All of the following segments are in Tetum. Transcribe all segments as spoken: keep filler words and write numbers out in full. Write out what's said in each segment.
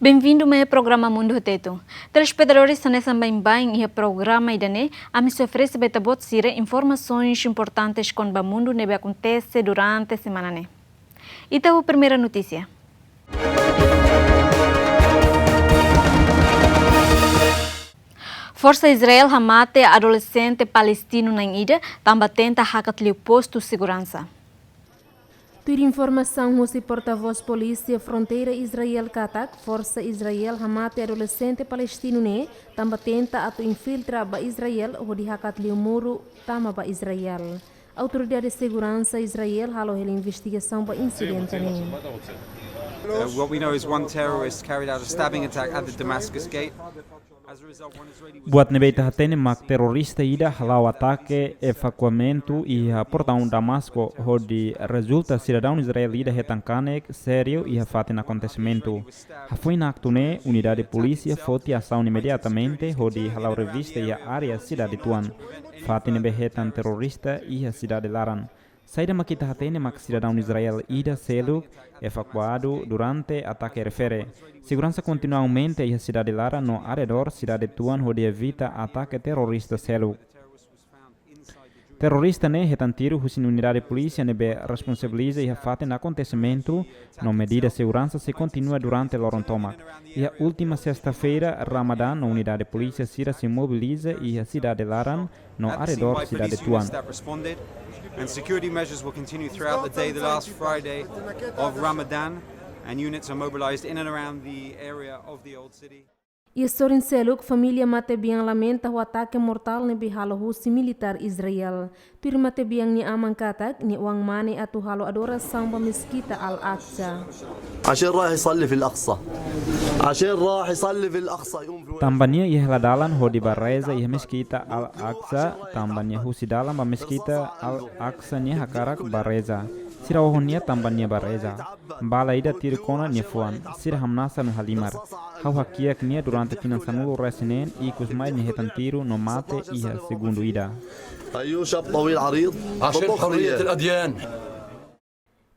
Benvindu mai programa Mundu Hotu-Tetun. Telespetadores, hanesan baibain iha programa ida-ne'e, ami sei oferese ba ita-boot sira informasoens importantes kona-ba mundu ne'ebé akontese durante semana ne'e. Ita ho primeira notísia. Forsa Israel hamate adolexente palestinu na'in ida, tanba tenta hakat liu postu seguransa. Tuir informasaun husi portavós Polísia Fronteira Israel katak, forsa Israel hamate adolexente palestinu ne'e, tanba tenta atu infiltra ba Israel hodi hakat liu muru tama ba Israel. Autoridade seguransa Israel halo hela investigasaun ba insidente ne'e. Uh, what we know is one terrorist carried out a stabbing attack at the Damascus gate. As a result, one Israeli was Buat ne'ebé ita hatene mak terrorista ida hala'o atake evakuamentu iha portaun Damasku, hodi rezulta sidadaun Israel ida hetan kanek sériu iha fatin akontesimentu. Hafoin aktu ne'e, unidade polísia foti asaun imediatamente hodi hala'o revista iha área sidade tuan, fatin ne'ebé hetan terrorista iha sidade laran. Saida mak ita hatene mak sidadaun Israel ida seluk evakuadu durante atake refere. Seguransa kontinua aumenta iha sidade laran no arredór sidade tuan hodi evita atake terrorista seluk. Terrorista ne'e hetan tiru husi unidade polísia ne'ebé responsabiliza iha fatin akontesimentu, no medida seguransa sei kontinua durante loron tomak. Iha última sesta-feira, Ramadan, no unidade polísia sira sei mobiliza iha sidade laran no arredór sidade tuan. And security measures will continue throughout the day, the last Friday of Ramadan, and units are mobilized in and around the area of the old city. Iha sorin seluk, família matebian lamenta ho atake mortál ne'ebé halo husi militár Israel. Tuir matebian nia aman katak, nia oan mane atu halo adorasaun ba Meskita Al-Aqsa. عشان رايح يصلي في الأقصى. عشان رايح يصلي في الأقصى. يقوم في Tanba nia iha hela dalan hodi bá reza iha Meskita Al-Aqsa, tanba nia husi dalan ba Meskita Al-Aqsa nia hakarak bá reza. Sira oho nia tanba nia bá reza. Bala ida tiru kona nia fuan, sira hamnasa no halimar. Ha'u hakiak nia durante tinan sanulu-resin-neen, ikus mai nia hetan tiru no mate iha segundu ida. أيوه، شاب طويل عريض. عشان حرية الأديان.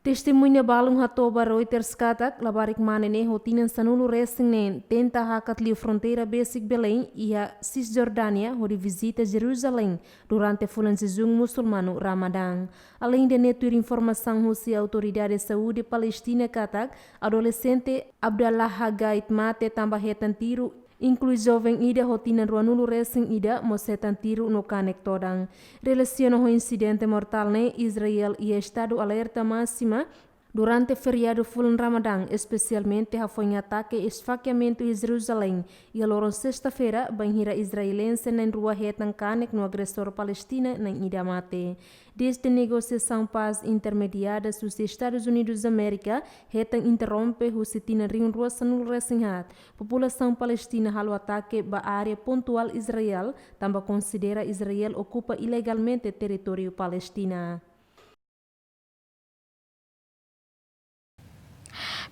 Testemuña balun hato'o ba Reuters katak, labarik mane ne'e ho tinan sanulu-resin-neen tenta hakat liu fronteira besik Belém iha Sisjordánia hodi vizita Jerusalém durante fulan jejún musulmanu Ramadan. Aleinde ne'e, tuir informasaun husi autoridade saúde Palestina katak, adolexente Abdallah Hagait mate tanba hetan tiru, inklui joven ida ho tinan ruanulu-resin-ida mós hetan tiru no kanek todan. Relasiona ho insidente mortál ne'e, Israel iha estadu alerta másima durante feriadu fulan Ramadan, espesialmente hafoin atake esfakiamentu iha Jerusalém iha loron sesta-feira, bainhira israelense na'in-rua hetan kanek no agresór palestinu na'in-ida mate. Dezde negosiasaun pás intermediada husi Estadus Unidus Amérika hetan interrompe husi tinan rihun rua sanulu-resin-haat, populasaun palestina halo atake ba área pontuál Israel, tanba konsidera Israel okupa ilegalmente territóriu Palestina.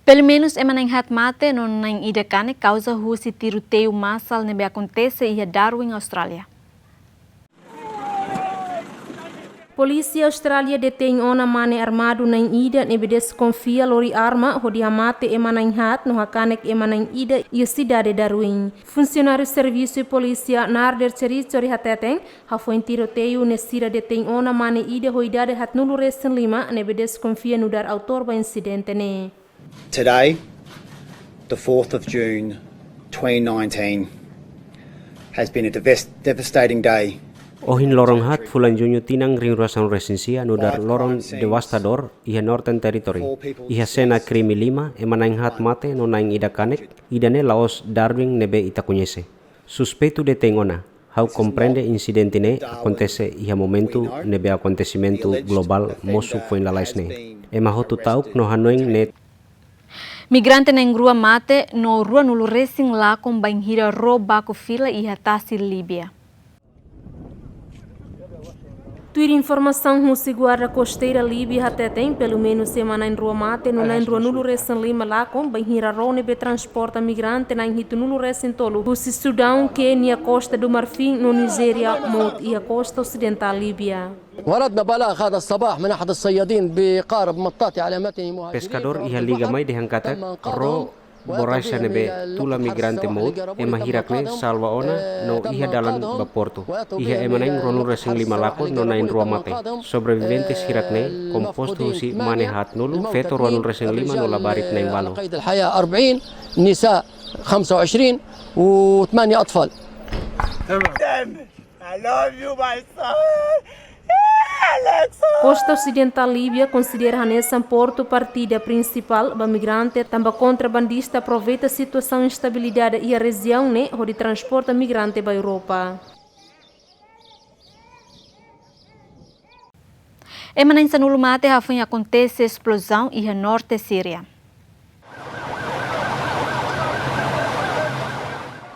Pelumenus ema na'in-haat mate no na'in-ida kanek kauza husi tiroteiu masál ne'ebé akontese iha Darwin, Austrália. Polísia Austrália detein ona mane armadu na'in-ida ne'ebé deskonfia lori arma hodi hamate ema na'in-haat no hakanek ema na'in-ida iha sidade Darwin. Funsionáriu servisu polísia Nader Cherichori hateten, hafoin tiroteiu ne'e sira detein ona mane ida ho idade haatnulu-resin-lima ne'ebé deskonfia nu'udar autór ba insidente ne'e. Today, the fourth of June, twenty nineteen, has been a devas-, devastating day. Ohin loron haat fulan Juñu tinan rihun rua sanulu-resin-sia nu'udar loron devastadór iha Northern Territory. Iha sena krime lima, ema na'in-haat mate no na'in-ida kanek, ida-ne'e la'ós Darwin ne'ebé ita koñese. Suspeitu detein ona. Ha'u komprende insidente ne'e akontese iha momentu ne'ebé akontesimentu globál mosu foin lalais ne'e. Ema hotu ta'uk no hanoin ne'e. Migrante na'in-rua mate no ruanulu-resin-lakon bainhira ró baku fila iha tasi Líbia. Tuir informasaun husi Guarda Kosteira Líbia hateten, pelumenus ema na'in-rua mate no na'in-ruanulu-resin-lima lakon bainhira ró ne'ebé transporta migrante na'in-hitunulu-resin-tolu husi Sudaun, Kénia, Kosta do Marfim no Nijéria mout iha kosta osidentál Líbia. وردنا بلاغ هذا الصباح من أحد الصيادين بقارب مطاط على متن مهاجرين. Peskadór iha liga mai dehan katak ró Borraxa ne'ebé tula migrante mout, ema hirak ne'e salva ona no iha dalan ba portu. Iha ema na'in ruanulu resin lima lakon no na'in rua mate. Sobreviventes hirak ne'e kompostu husi mane haatnulu, feto ruanulu resin lima no labarik na'in ualu. قيد الحياة أربعين، نساء خمسة وعشرين، وثمانية أطفال. I love you, my son. Kosta osidentál Líbia konsidera hanesan portu partida prinsipál ba migrante, tanba kontrabandista aproveita situasaun instabilidade iha rejiaun ne'e hodi transporta migrante ba Europa. Ema na'in sanulu mate hafoin akontese esplozaun iha norte Síria.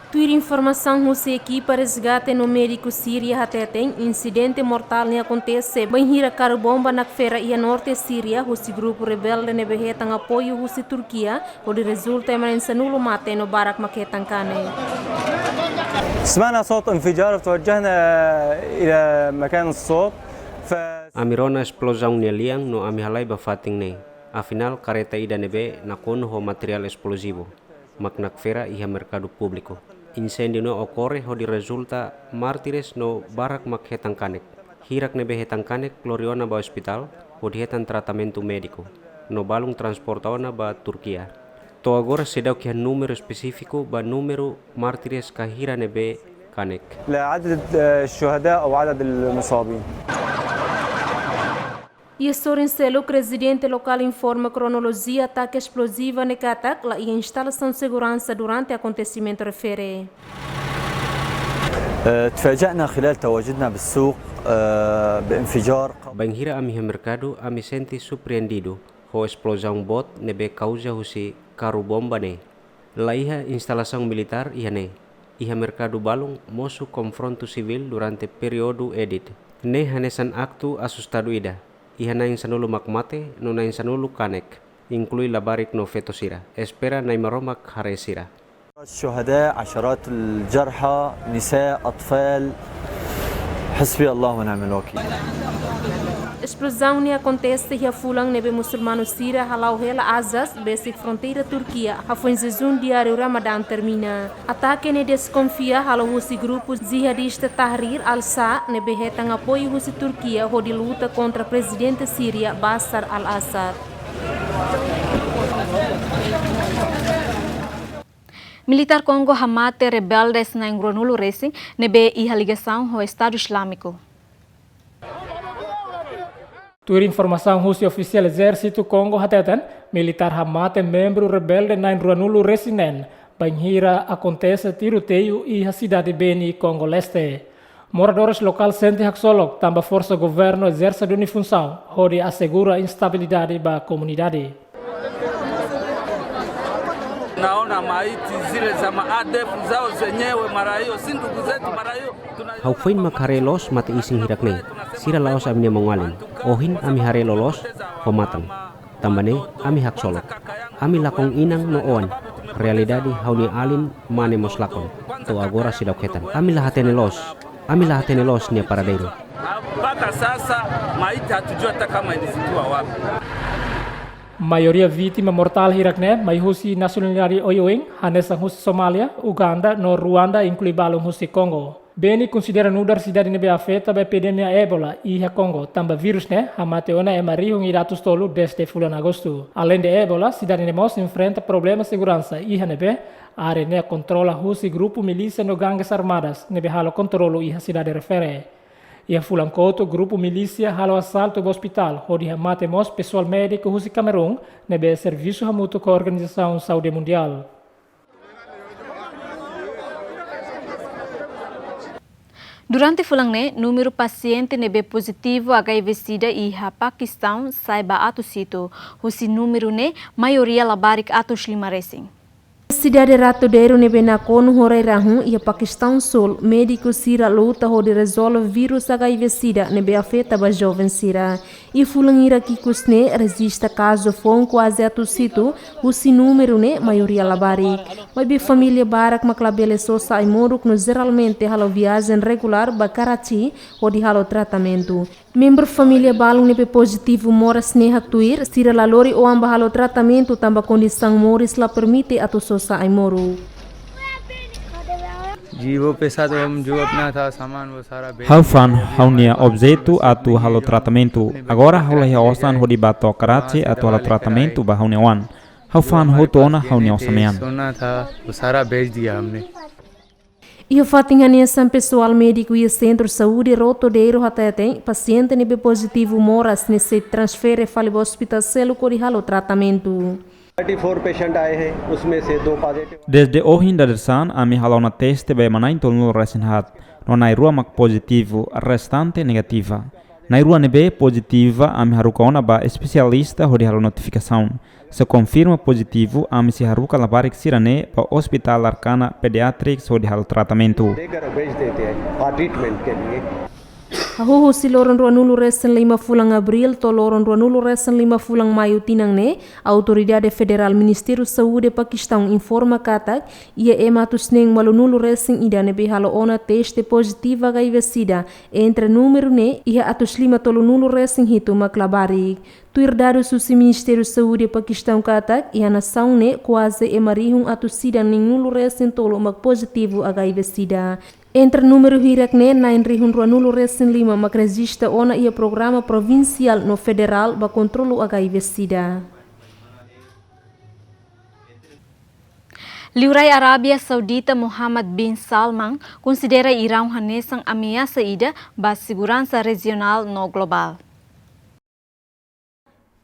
Tuir informasaun husi ekipa resgate no médiku Síria hateten, insidente mortál ne'e akontese bainhira karu bomba nakfera iha norte Síria husi grupu rebelde ne'ebé hetan apoiu husi Turkia, hodi rezulta ema na'in sanulu mate no barak mak hetan kanek. سمعنا صوت انفجار، فتوجهنا إلى مكان الصوت. ف Ami rona esplozaun nia lian no ami halai ba fatin ne'e. Afinál, kareta ida ne'ebé nakonu ho materiál esplozivu mak nakfera iha merkadu públiku. Insendiu ne'e okorre hodi rezulta mártires no barak mak hetan kanek. Hirak ne'ebé hetan kanek lori ona ba ospitál hodi hetan tratamentu médiku, no balun transporta ona ba Turkia. To'o agora seidauk iha númeru espesífiku ba númeru mártires ka hira ne'ebé kanek. لا عدد، آه، الشهداء أو عدد المصابين. Iha sorin seluk, rezidente lokál informa kronolojia atake esploziva ne'e katak la iha instalasaun seguransa durante akontesimentu refere. آه، تفاجأنا خلال تواجدنا بالسوق، آه، بانفجار. Bainhira ami iha merkadu, ami sente surpreendidu ho esplozaun boot ne'ebé kauza husi karu bomba ne'e. La iha instalasaun militár iha ne'e. Iha merkadu balun mosu konfrontu sivíl durante períodu Eid. Ne'e hanesan aktu asustadu ida. Iha na'in sanulu mak mate, no na'in sanulu kanek, inklui labarik no feto sira. Espera Na'i Maromak haree sira. الشهداء، عشرات الجرحى، نساء، أطفال. حسبي الله ونعم الوكيل. Esplozaun ne'e akontese iha fulan ne'ebé musulmanu sira hala'o hela azan besik fronteira Turkia, hafoin jejún diáriu Ramadán termina. Atake ne'e deskonfia halo husi grupu jihadista Tahrir al-Sham ne'ebé hetan apoiu husi Turkia hodi luta kontra prezidente Síria Bashar al-Assad. Militár Kongo hamate rebeldes na'in ruanulu resin ne'ebé iha ligasaun ho Estadu Islámiku. Tuir informasaun husi ofisiál Ezérsitu Kongo hateten, militár hamate membru rebelde na'in ruanulu resin neen, bainhira akontese tiroteiu iha sidade Beni, Kongo Leste. Moradores lokál sente haksolok tanba forsa governu ezerse duni funsaun hodi asegura estabilidade ba komunidade. Naona maiti zile za maadef zao zenyewe, mara hiyo si ndugu zetu, mara hiyo tuna- Ha'u foin mak haree loos mate-isin hirak ne'e. Sira la'ós ami-nia maun-alin. Ohin ami haree loloos ho matan. Tanba ne'e ami haksolok. Ami lakon inan no oan. Realidade ha'u-nia alin mane mós lakon. To'o agora seidauk hetan. Ami la hatene loos. Ami la hatene loos nia paradeiru. Mpaka sasa maiti hatujua hata kama ilizikiwa wapi. Maioria vítima mortál hirak ne'e mai husi nasionalidade oioin, hanesan husi Somália, Uganda no Ruanda, inklui balun husi Kongo. Beni konsidera nu'udar sidade ne'ebé afeta ba epidemia Ebola iha Kongo, tanba vírus ne'e hamate ona ema rihun ida atus tolu dezde fulan Agostu. Aleinde Ebola, sidade ne'e mós enfrenta problema seguransa iha ne'ebé área ne'e kontrola husi grupu milísia no gangues armadas ne'ebé halo kontrolu iha sidade refere. Iha fulan kotuk, grupu milísia halo asaltu ba ospitál, hodi hamate mós pesoál médiku husi Kamerun ne'ebé servisu hamutuk ho Organizasaun Saúde Mundiál. Durante fulan ne'e, númeru pasiente ne'ebé pozitivu H I V sida iha Pakistaun sa'e ba atus hitu, husi númeru ne'e maioria labarik atus lima resin. Sidade Ratu Deru ne'ebé nakonu ho rai-rahun iha Pakistaun Súl, médiku sira luta hodi rezolve vírus H I V sida ne'ebé afeta ba joven sira. Iha fulan hirak ikus ne'e rejista kazu foun kuaze atus hitu, husi númeru ne'e maioria labarik. Maibé família barak mak labele sosa ai-moruk no jeralmente halo viajen regulár ba Karachi hodi halo tratamentu. Membru família balun ne'ebé pozitivu moras ne'e haktuir, sira la lori oan ba halo tratamentu tanba kondisaun moris la permite atu sosa ai-moruk. जी, वो पैसा तो हम जो अपना था सामान वो सारा बेच Ha'u fa'an ha'u-nia objetu atu halo tratamentu. Agora ha'u la iha osan hodi bá to'o Karachi atu halo tratamentu ba ha'u-nia oan. Ha'u fa'an hotu ona ha'u-nia osan mean. सोना था वो सारा बेच दिया हमने। Iha fatin hanesan, pesoál médiku iha Sentru Saúde Rotodeiro hateten, pasiente ne'ebé pozitivu moras ne'e sei transfere fali ba ospitál seluk hodi halo tratamentu. Thirty four patient आए हैं, उसमें से दो positive. Desde ohin dadeer-saan, ami halo ona teste ba ema na'in-tolunulu-resin-haat, no na'in-rua mak pozitivu, restante negativa. Na'in-rua ne'ebé pozitiva, ami haruka ona ba espesialista hodi halo notifikasaun. Se konfirma pozitivu, ami sei haruka labarik sira-ne'e ba Ospitál Larkana Pediatrics hodi halo tratamentu. लेकर भेज देते हैं, हाँ, ट्रीटमेंट के लिए। Hahú husi loron ruanulu-resin-lima fulan Abríl to'o loron ruanulu-resin-lima fulan Maiu tinan ne'e, Autoridade Federál Ministériu Saúde Pakistaun informa katak, iha ema atus neen ualunulu-resin-ida ne'ebé halo ona teste pozitivu H I V SIDA, entre númeru ne'e iha atus lima tolunulu-resin-hitu mak labarik. Tuir dadus husi Ministériu Saúde Pakistaun katak, iha nasaun ne'e kuaze ema rihun atus ida neenulu-resin-tolu mak pozitivu H I V SIDA. Entre númeru hirak ne'e, na'in rihun ruanulu-resin-lima mak rejista ona iha programa provinsiál no federál ba kontrolu H I V SIDA. Liurai Arábia Saudita Mohammed bin Salman konsidera Iraun hanesan ameasa ida ba seguransa rejionál no globál.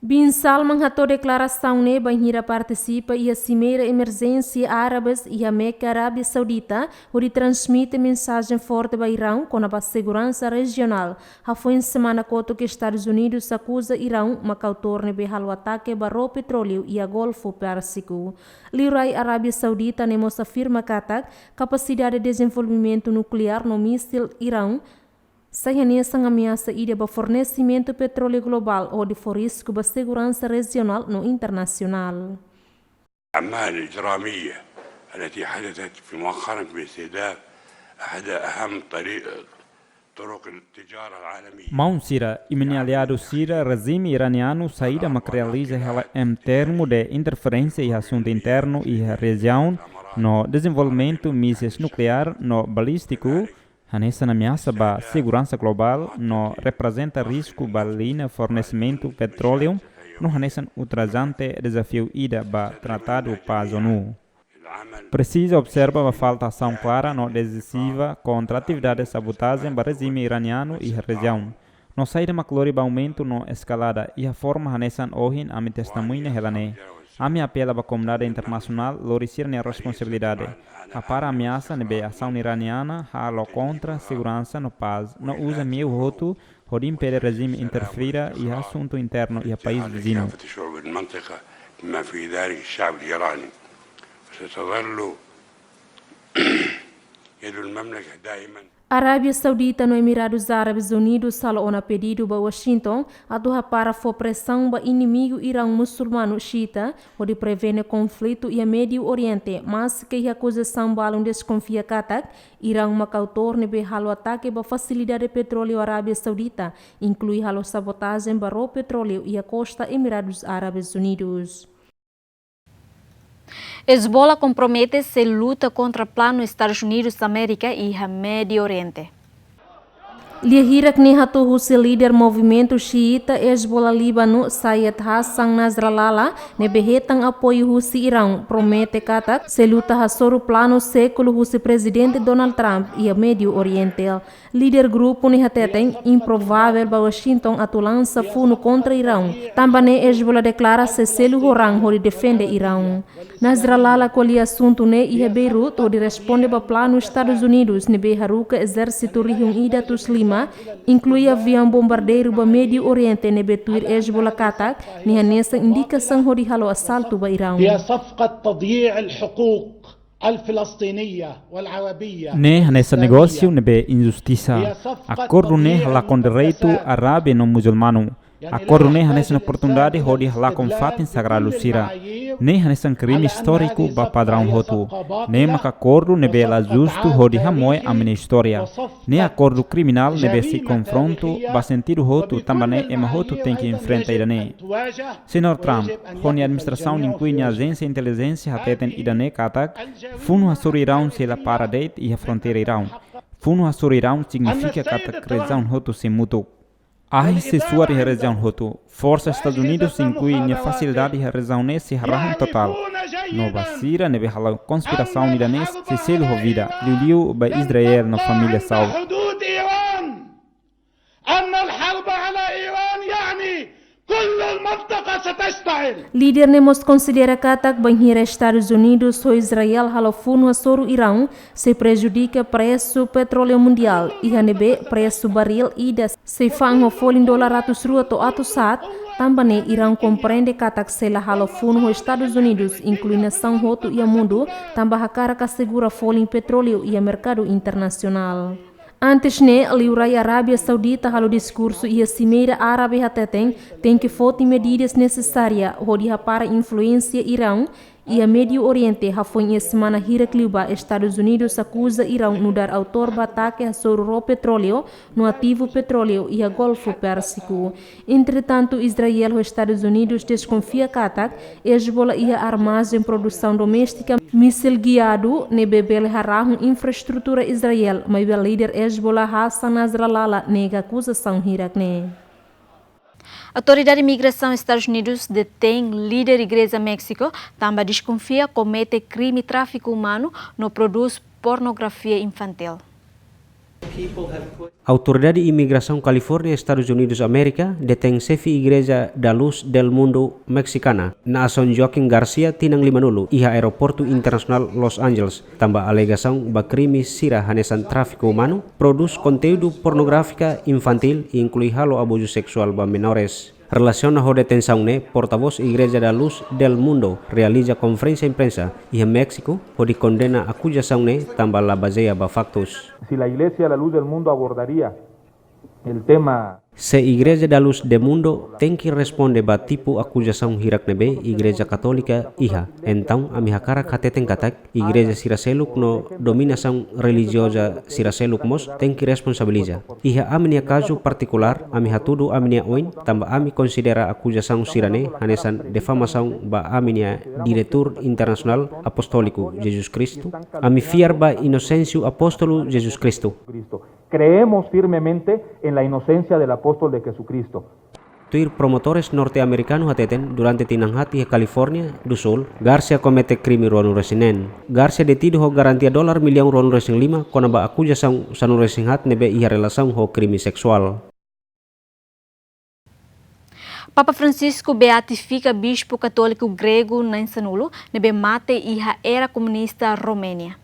Bin Salman hato'o deklarasaun ne'e bainhira partisipa iha Simeira Emerjénsia Árabes iha Meka, Arábia Saudita, hodi transmite mensajen forte ba Iraun kona-ba seguransa rejionál. Hafoin semana kotuk, Estadus Unidus akuza Iraun mak autór ne'ebé halo atake ba ró petróleu iha Golfu Pérsiku. Liurai Arábia Saudita ne'e mós afirma katak, kapasidade dezenvolvimentu nukleár no mísil Iraun sai hanesan ameasa ida ba fornesimentu petróleu globál, hodi fó risku ba seguransa rejionál no internasionál. الأعمال الإجرامية التي حدثت في مؤخرا باستهداف أحد أهم طريق طرق التجارة العالمية. Maun sira, imi-nia aliadu sira, rejime iranianu saida mak realiza hela em termu de interferénsia iha asuntu internu iha rejiaun, no dezenvolvimentu míseis nukleár no balístiku, hanesan ameasa ba seguransa globál, no reprezenta risku ba liña fornesimentu petróleu, no hanesan ultrajante dezafiu ida ba Tratadu Pás ONU. Presiza observa ba falta asaun klara no desiziva kontra atividade sabotajen ba rejime iranianu iha rejiaun. No saida mak lori ba aumentu no eskalada iha forma hanesan ohin ami testemuña hela ne'e. Ami apela ba komunidade internasionál lori sira-nia responsabilidade. Hapara ameasa ne'ebé asaun iraniana halo kontra seguransa no pás, no uza meiu hotu hodi impede rejime interfira iha asuntu internu iha país viziñu. كافة شعوب المنطقة بما في ذلك الشعب الإيراني. وستظل يد المملكة دائما. Arábia Saudita no Emiradus Árabes Unidus halo ona pedidu ba Washington atu hapara fó presaun ba inimigu Iraun musulmanu xiita hodi prevene konflitu iha Médiu Oriente, maske iha akuzasaun balun deskonfia katak Iraun mak autór ne'ebé halo atake ba fasilidade petróleu Arábia Saudita, inklui halo sabotajen ba ró petróleu iha kosta Emiradus Árabes Unidus. Hezbollah kompromete sei luta kontra planu Estadus Unidus Amérika iha Médiu Oriente. Lia hirak ne'e hato'o husi líder movimentu xiita Hezbollah Líbanu, Sayed Hassan Nasrallah, ne'ebé hetan apoiu husi Iraun, promete katak sei luta hasoru planu sékulu husi Prezidente Donald Trump iha Médiu Oriente. Líder grupu ne'e hateten improvável ba Washington atu lansa funu kontra Iraun. Tanba ne'e Hezbollah deklara sei selu ho raan hodi defende Iraun. Nasrallah ko'alia asuntu ne'e iha Beirut hodi responde ba planu Estadus Unidus ne'ebé haruka ezérsitu rihun ida atus lima, inklui aviaun bombardeiru ba Médiu Oriente ne'ebé tuir Hezbollah katak ne'e hanesan indikasaun hodi halo asaltu ba Iraun. هي صفقة تضييع الحقوق الفلسطينية والعربية. Ne'e hanesan negósiu ne'ebé injustisa. Akordu ne'e halakon direitu árabe no musulmanu. Akordu ne'e hanesan oportunidade hodi halakon fatin sagradu sira. Ne'e hanesan krime istóriku ba padraun hotu. Ne'e maka akordu ne'ebé la justu hodi hamoe ami-nia istória. Ne'e akordu kriminál ne'ebé sei konfrontu ba sentidu hotu, tanba ne'e ema hotu tenke enfrenta ida-ne'e. Señór Trump, ho nia administrasaun inklui nia ajénsia intelijénsia hateten ida-ne'e katak funu hasoru Iraun sei la para de'it iha fronteira Iraun. Funu hasoru Iraun signifika katak rejiaun hotu sei mutuk. Ahi sei suar iha rejiaun hotu. Forsa Estadus Unidus inklui nia fasilidade iha rejiaun ne'e sei harahun totál. No ba sira ne'ebé hala'o konspirasaun ida-ne'e sei selu ho vida, liuliu ba Israel no família Saud. حدود إيران. أن الحرب على إيران يعني كل المنطقة ستشتعل. Líder ne'e mós konsidera katak bainhira Estadus Unidus ho Israel halo funu hasoru Iraun, sei prejudika presu petróleu mundiál, iha ne'ebé presu baríl ida sei fa'an ho folin dolar atus rua to'o atus haat, tanba ne'e Iraun komprende katak sei la halo funu ho Estadus Unidus, inklui nasaun hotu iha mundu, tanba hakarak asegura folin petróleu iha merkadu internasionál. Antes ne'e, liurai Arábia Saudita halo diskursu iha Simeira Árabe hateten, tenke foti medidas nesesária hodi hapara influénsia Iraun iha Médiu Oriente. Hafoin iha semana hirak liubá, Estadus Unidus akuza Iraun nu'udar autór ba atake hasoru ró petróleu no ativu petróleu iha Golfu Pérsiku. Entretantu, Israel ho Estadus Unidus deskonfia katak Hezbollah iha armajen produsaun doméstika mísil giadu ne'ebé bele harahun infraestrutura Israel, maibé líder Hezbollah Hassan Nasrallah la nega akuzasaun hirak ne'e. Autoridade Imigrasaun Estadus Unidus detein líder Igreja Méxiku, tanba deskonfia komete krime tráfiku umanu no prodús pornografia infantíl. Autoridade Imigrasaun Kalifórnia, Estadus Unidus Amérika, detein xefe Igreja da Luz del Mundo Mexicana, Nason Joaquin Garcia, tinan limanulu, iha Aeroportu Internasionál Los Angeles, tanba alegasaun ba krime sira hanesan tráfiku umanu, prodús konteúdu pornografika infantíl, inklui halo abuzu seksuál ba menores. Relasiona ho detensaun ne'e, portavós Igreja da Luz del Mundo realiza konferénsia imprensa iha Méxiku, hodi kondena akuzasaun ne'e tanba la bazeia ba faktus. Si la Iglesia La Luz del Mundo abordaría el tema. Se Igreja da Luz del Mundo tenke responde ba tipu akuzasaun hirak ne'ebé Igreja Katólika iha, entaun ami hakarak hateten katak igreja sira seluk no dominasaun relijioza sira seluk mós tenke responsabiliza. Iha ami-nia kazu partikulár, ami hatudu ami-nia oin, tanba ami konsidera akuzasaun sira-ne'e hanesan difamasaun ba ami-nia Diretór Internasionál Apostóliku, Jesus Kristu. Ami fiar ba inosénsia apóstolu Jesus Kristu. Creemos firmemente en la inocencia del apóstol de Jesucristo. Tuir promotores norte-amerikanu hateten, durante tinan haat iha California do Sul, Garcia komete krime ruanulu-resin-neen. Garcia detidu ho garantia dolar millaun ruanulu-resin-lima kona-ba akuzasaun sanulu-resin-haat ne'ebé iha relasaun ho krime seksuál. Papa Francisco beatifika bispu katóliku gregu na'in-sanulu ne'ebé mate iha era komunista Roménia.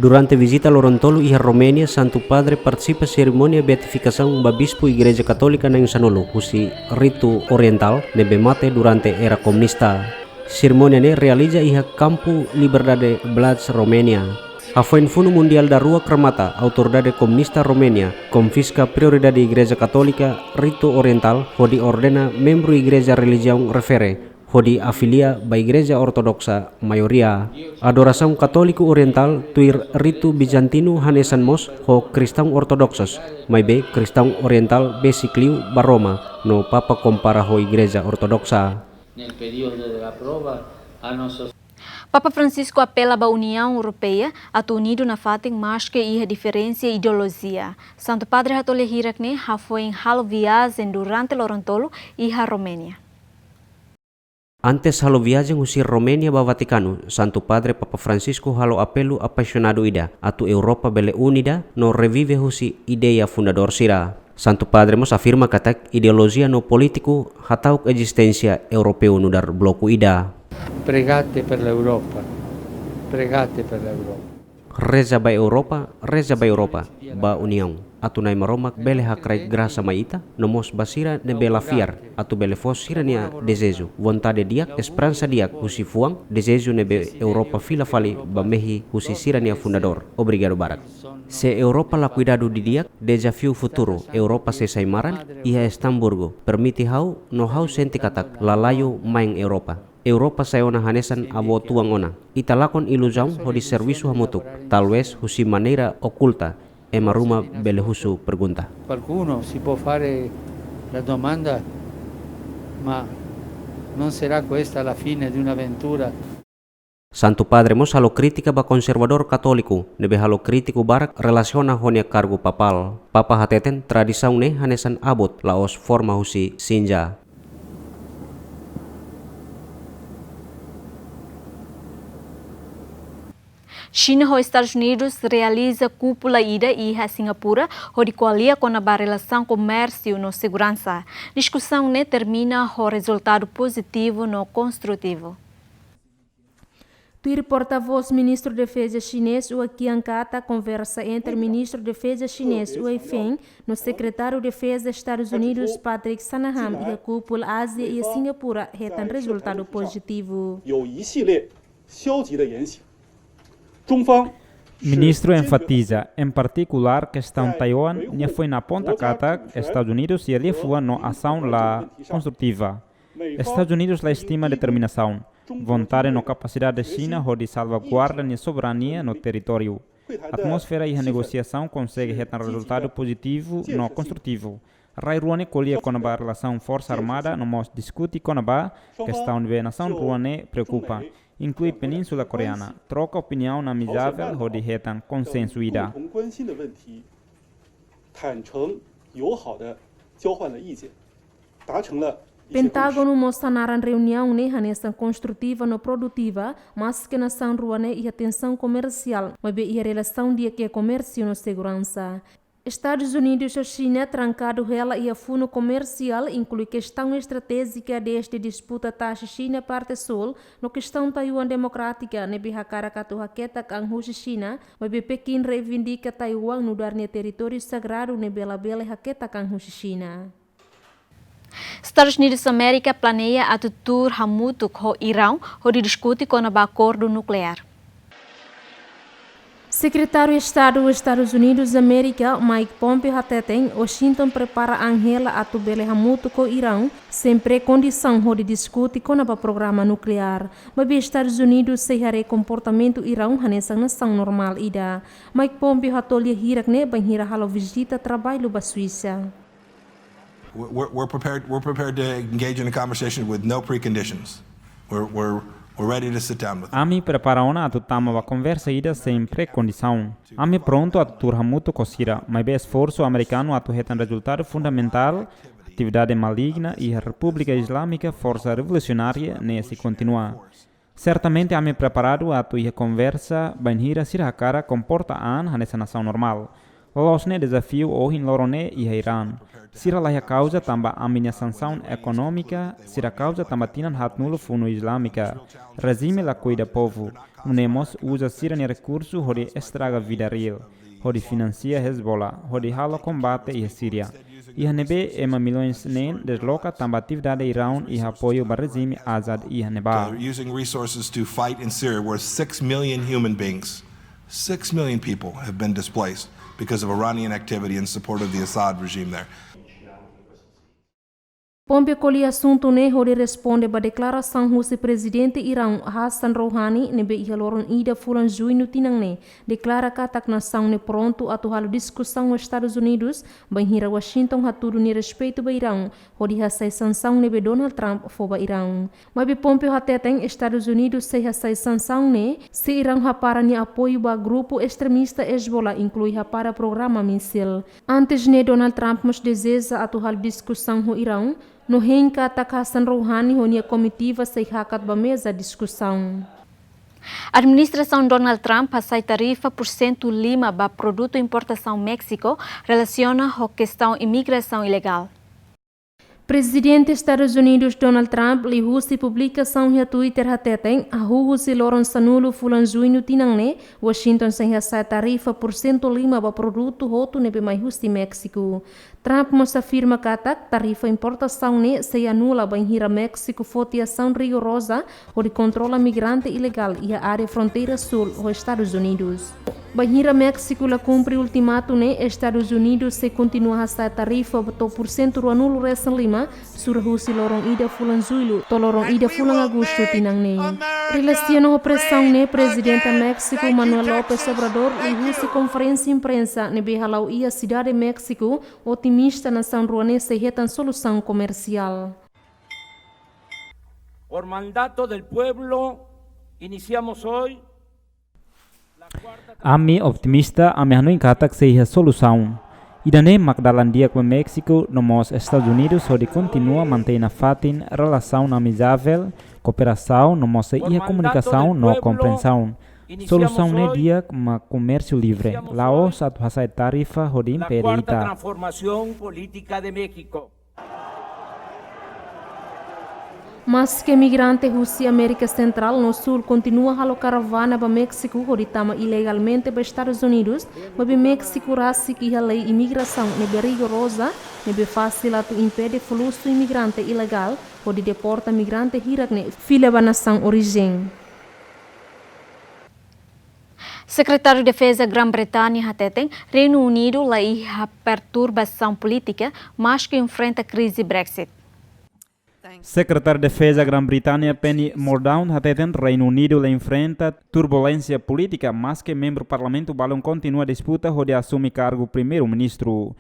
Durante vizita loron tolu iha Roménia, Santu Padre partisipa serimónia beatifikasaun ba bispu Igreja Katólika na'in-sanulu husi ritu orientál ne'ebé mate durante era komunista. Serimónia ne'e realiza iha Kampu Liberdade Blaj, Roménia. Hafoin funu mundiál daruak remata, autoridade komunista Roménia konfiska prioridade Igreja Katólika ritu orientál hodi ordena membru igreja relijiaun refere, hodi afilia ba Igreja Ortodoksa maioria. Adorasaun Katóliku Orientál tuir ritu Bizantinu hanesan mós ho Kristaun Ortodoksus, maibé Kristaun Orientál besik liu ba Roma, no Papa kompara ho Igreja Ortodoksa. Nel periodo de la prova, a nossos. Papa Francisco apela ba Uniaun Europeia atu unidu nafatin maske iha diferensa ideolojia. Santu Padre hato'o lia hirak-ne'e hafoin halo viajen durante loron tolu iha Roménia. Antes halo viajen husi Roménia ba Vatikanu, Santu Padre Papa Francisco halo apelu apaixonadu ida atu Europa bele unida no revive husi ideia fundadór sira. Santu Padre mós afirma katak ideolojia no polítiku hata'uk ezisténsia europeu nu'udar bloku ida. Pregate per l'Europa. Pregate per l'Europa. Reza ba Europa, reza ba Europa, ba uniaun. Atu Na'i Maromak bele hakraik grasa mai ita, no mós ba sira ne'ebé la fiar, atu bele fó sira-nia dezeju, vontade di'ak, esperansa di'ak husi fuan, dezeju ne'ebé Europa fila fali ba mehi husi sira-nia fundadór. Obrigadu barak. Se Europa la kuidadu didi'ak, dezafiu futuru Europa sei sai maran. Iha Estamburgu, permite ha'u, no ha'u sente katak lalaiu mãe Europa. Europa sai ona hanesan avó tuan ona. Ita lakon iluzaun hodi servisu hamutuk, talvés husi maneira okulta, ema ruma bele husu pergunta. Qualcuno si può fare la domanda, ma non sarà questa la fine di un'avventura? Santu Padre mós halo krítika ba konservadór katóliku ne'ebé halo krítiku barak relasiona ho nia kargu papál. Papa hateten tradisaun ne'e hanesan abut, la'ós forma husi Xinjia. Xina ho Estadus Unidus realiza kúpula ida iha Singapura, hodi ko'alia kona-ba relasaun komérsiu no seguransa. Diskusaun ne'e termina ho rezultadu pozitivu no konstrutivu. Tuir portavós Ministru Defeza xinés Hua Qian katak konversa entre Ministru Defeza xinés Wei Feng no Sekretáriu Defeza Estadus Unidus Patrick Shanahan iha kúpula Ázia iha Singapura hetan rezultadu pozitivu. Ministru enfatiza, em particular, kestaun Taiwan, nia foin aponta katak Estadus Unidus iha liafuan no asaun la konstrutiva. Estadus Unidus la estima determinasaun, vontade no kapasidade Xina hodi salvaguarda nia soberania no territóriu. Atmósfera iha negosiasaun konsege hetan rezultadu pozitivu no konstrutivu. Rai rua ne'e ko'alia kona-ba relasaun Forsa Armada no mós diskute kona-ba kestaun ne'ebé nasaun rua ne'e preokupa, inklui Península Koreana, troka opiniaun amizavel hodi hetan konsensu ida. 坦诚友好地交换了意见，达成了一些共识。 Pentágonu mós hanaran reuniaun ne'e hanesan konstrutiva no produtiva, maske nasaun rua ne'e iha tensaun komersiál, maibé iha relasaun di'ak iha komérsiu no seguransa. Estadus Unidus ho Xina trankadu hela iha funu komersiál, inklui kestaun estratéjika dezde disputa taxi Xina parte súl, no kestaun Taiwan Demokrátika, ne'ebé hakarak atu haketak an husi Xina, maibé Pekin reivindika Taiwan nu'udar nia territóriu sagradu ne'ebé labele haketak an husi Xina. Estadus Unidus Amérika planeia atu tuur hamutuk ho Iraun hodi diskute kona-ba akordu nukleár. Sekretáriu Estadu Estadus Unidus Amérika, Mike Pompeo hateten, Washington prepara an hela atu bele hamutuk ho Iraun, sempre kondisaun hodi diskute kona-ba programa nukleár. Maibé Estadus Unidus sei haree komportamentu Iraun hanesan nasaun normál ida. Mike Pompeo hato'o lia hirak ne'e bainhira halo vizita traballu ba Suisa. We're, we're, we're prepared, we're prepared to engage in a conversation with no preconditions. We're, we're, we're ready to sit down with them. Ami prepara ona atu tama ba konversa ida sein prekondisaun. Ami prontu atu tuur hamutuk ho sira, maibé esforsu amerikanu atu hetan rezultadu fundamentál atividade maligna iha Repúblika Islámika Forsa Revolusionária ne'e sei kontinua. Sertamente ami preparadu atu iha konversa bainhira sira hakarak komporta an hanesan nasaun normál. Loloos ne'e dezafiu ohin loron ne'e iha Irán. Sira la iha kauza tanba ami-nia sansaun ekonómika, sira kauza tanba tinan haatnulu funu Islámika. Rejime la kuida povu. Nune'e mós uza sira-nia rekursu hodi estraga vida reál, hodi finansia Hezbollah, hodi halo kombate iha Síria. Iha ne'ebé ema milhões neen desloka tanba atividade Iraun iha apoiu ba rejime Assad iha ne'ebá. They're using resources to fight in Syria, where six million human beings, six million people have been displaced because of Iranian activity in support of the Assad regime there. Pompeo ko'alia asuntu ne'e hodi responde ba deklarasaun husi Prezidente Iraun Hassan Rouhani ne'ebé iha loron ida fulan Juñu tinan ne'e deklara katak nasaun ne'e prontu atu halo diskusaun ho Estadus Unidus bainhira Washington hatudu nia respeitu ba Iraun hodi hasai sansaun ne'ebé Donald Trump fó ba Iraun. Maibé Pompeo hateten Estadus Unidus sei hasai sansaun ne'e se Iraun hapara nia apoiu ba grupu estremista Hezbollah, inklui hapara programa mísil. Antes ne'e Donald Trump mós dezeja atu halo diskusaun ho Iraun, no hein katak Hassan Rouhani ho nia komitiva sei hakat ba meza diskusaun. Administrasaun Donald Trump hasai tarifa pursentu lima ba produtu importasaun Méxiku relasiona ho kestaun imigrasaun ilegál. Prezidente Estadus Unidus Donald Trump liuhusi publikasaun iha Twitter hateten, hahú husi loron sanulu fulan Juñu tinan ne'e, Washington sei hasa'e tarifa pursentu lima ba produtu hotu ne'ebé mai husi Méxiku. Trump mós afirma katak tarifa importasaun ne'e sei anula bainhira Méxiku foti asaun rigoroza hodi kontrola migrante ilegál iha área fronteira súl ho Estadus Unidus. Bainhira Méxiku la kumpre ultimatu ne'e, Estadus Unidus sei kontinua hasa'e tarifa to'o pursentu ruanulu-resin-lima, sura husi loron ida fulan Jullu to'o loron ida fulan Agostu tinan ne'e. Relasiona ho presaun ne'e, Prezidente Méxiku Manuel López Obrador liuhusi konferénsia imprensa ne'ebé hala'o iha sidade Méxiku, otimista nasaun rua ne'e sei hetan solusaun komersiál. Por mandato del pueblo, iniciamos hoy. Ami otimista, ami hanoin katak sei iha solusaun. Ida-ne'e mak dalan di'ak ba Méxiku no mós Estadus Unidus hodi kontinua mantein nafatin relasaun amizavel, kooperasaun no mós sei iha komunikasaun no komprensaun. Solusaun ne'e di'ak mak komérsiu livre, la'ós atu hasa'e tarifa hodi impede ita. Transformación política de México. Maske migrante husi Amérika Sentrál no Súl kontinua halo karavana ba Méxiku hodi tama ilegalmente ba Estadus Unidus, maibé Méxiku rasik iha lei imigrasaun ne'ebé rigoroza, ne'ebé fasil atu impede fluxu imigrante ilegál hodi deporta migrante hirak ne'e fila ba nasaun orijen. Sekretáriu Defeza Grã-Bretannia hateten, Reinu Unidu la iha perturbasaun polítika, maske enfrenta krize Brexit. Sekretáriu Defeza Grã-Bretannia Penny Mordaunt hateten, Reinu Unidu la enfrenta turbulénsia polítika, maske membru Parlamentu balun kontinua disputa hodi asume kargu Primeiru-Ministru.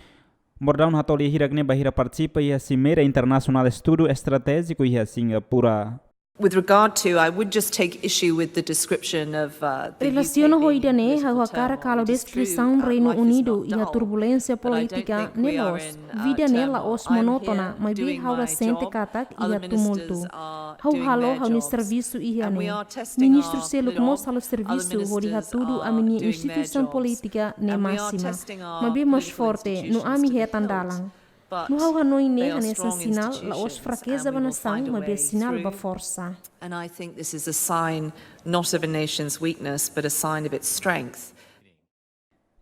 Mordaunt hato'o lia hirak-ne'e bainhira partisipa iha Simeira Internasionál Estudu Estratéjiku iha Singapura. With regard to, I would just take issue with the description of, uh, the U K being a political turmoil. It is true, uh, my three colleagues, uh, were in the room, uh, when the Prime Minister was speaking. Relaciona ho ida-ne'e, ha'u hakarak halo deskrisaun Reinu Unidu iha turbulénsia polítika ne'e loos. Vida ne'e la'ós monótona, maibé ha'u la sente katak iha tumultu. Ha'u halo ha'u-nia servisu iha ne'e. Ministru seluk mós halo servisu hodi hatudu ami-nia instituisaun polítika ne'e másima. Maibé mais forte, no ami hetan dalan. No ha'u hanoin ne'e hanesan sinál, la'ós frakeza ba nasaun, maibé sinál ba forsa. And I think this is a sign not of a nation's weakness, but a sign of its strength.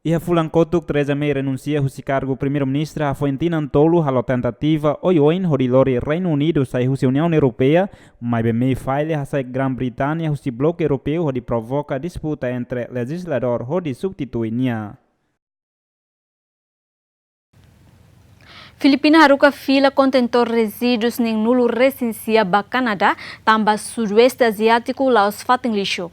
Iha fulan kotuk, Theresa May renunsia husi kargu Primeiru-Ministra hafoin tinan tolu halo tentativa oioin hodi lori Reinu Unidu sai husi Uniaun Europeia, maibé May falla hasai Grã-Bretannia husi bloku europeu hodi provoka disputa entre lejizladór hodi substitui nia. Filipina haruka fila kontentór rezíduus neen-nulu-resin-sia ba Kanadá, tanba Sudoeste Aziátiku la'ós fatin lixu.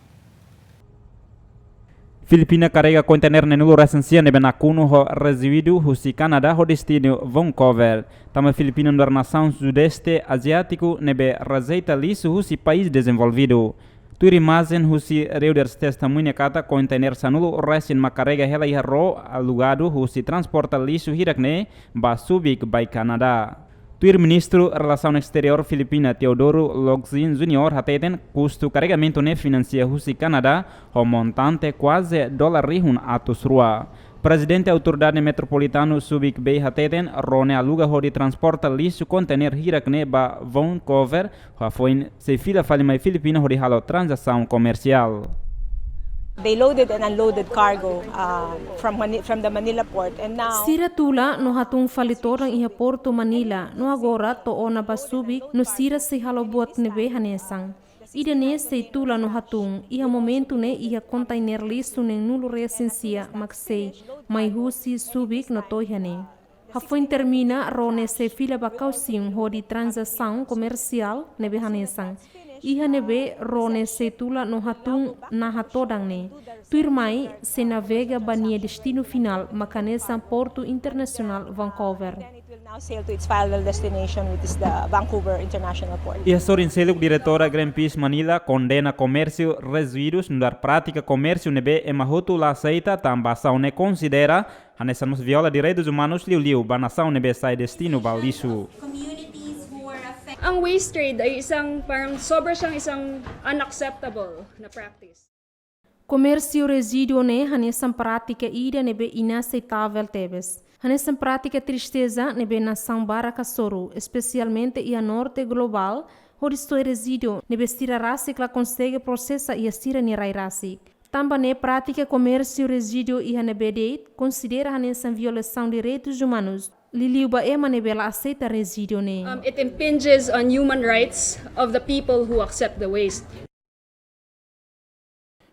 Filipina karrega konteiner neen-nulu-resin-sia ne'ebé nakonu ho rezidu husi Kanadá ho destinu Vancouver. Tanba Filipina nu'udar nasaun Sudeste Aziátiku ne'ebé rejeita lixu husi país dezenvolvidu. Tuir imajen husi Reuters testemuña katak konteiner sanulu-resin mak karrega hela iha ró alugadu husi transporta lixu hirak-ne'e ba Subic Bay, Kanadá. Tuir Ministru Relasaun Esteriór Filipina Teodoro Locsin Junior hateten kustu karregamentu ne'e finansia husi Kanadá ho montante kuaze dolar rihun atus rua. Prezidente Autoridade Metropolitanu Subic Bay hateten ró ne'e aluga hodi transporta lixu konteiner hirak-ne'e ba Vancouver, hafoin sei fila fali mai Filipina hodi halo tranzasaun komersiál. They loaded and unloaded cargo, uh, from Mani-, from the Manila port, and now... Sira tula no hatún fali todan iha portu Manila, no agora to'o ona ba Subic, no sira sei halo buat ne'ebé hanesan. Ida-ne'e sei tula no hatún, iha momentu ne'e iha konteiner lixu neen-nulu-resin-sia mak sei mai husi Subic no to'o iha-ne'e. Hafoin termina, ró ne'e sei fila ba Kaohsiung hodi tranzasaun komersiál ne'ebé hanesan. Iha ne'ebé ró ne'e sei tula no hatún naha todan ne'e. Tuirmai, sei navega ba nia destinu finál, mak hanesan Portu Internasionál Vancouver. Then it will now sail to its final destination, which is the Vancouver International Port. Iha sorin seluk, diretora Greenpeace Manila kondena komérsiu reziduus nu'udar prátika komérsiu ne'ebé ema hotu la aseita, tanba asaun ne'e konsidera hanesan mós viola direitus umanus liuliu ba nasaun ne'ebé sai destinu ba lixu. Ang waste trade ay isang parang sobra siyang isang unacceptable na practice. Komérsiu rezíduu ne'e hanesan prátika ida ne'ebé inaseitável tebes. Hanesan prátika tristeza ne'ebé nasaun barak hasoru, espesialmente iha norte globál, hodi soe rezídiu ne'ebé sira rasik la konsege prosesa iha sira-nia rai rasik. Tanba ne'e prátika komérsiu rezídiu iha ne'ebé de'it konsidera hanesan violasaun direitus umanus, liuliu ba ema ne'ebé la aseita rezídiu ne'e. Um, it impinges on human rights of the people who accept the waste.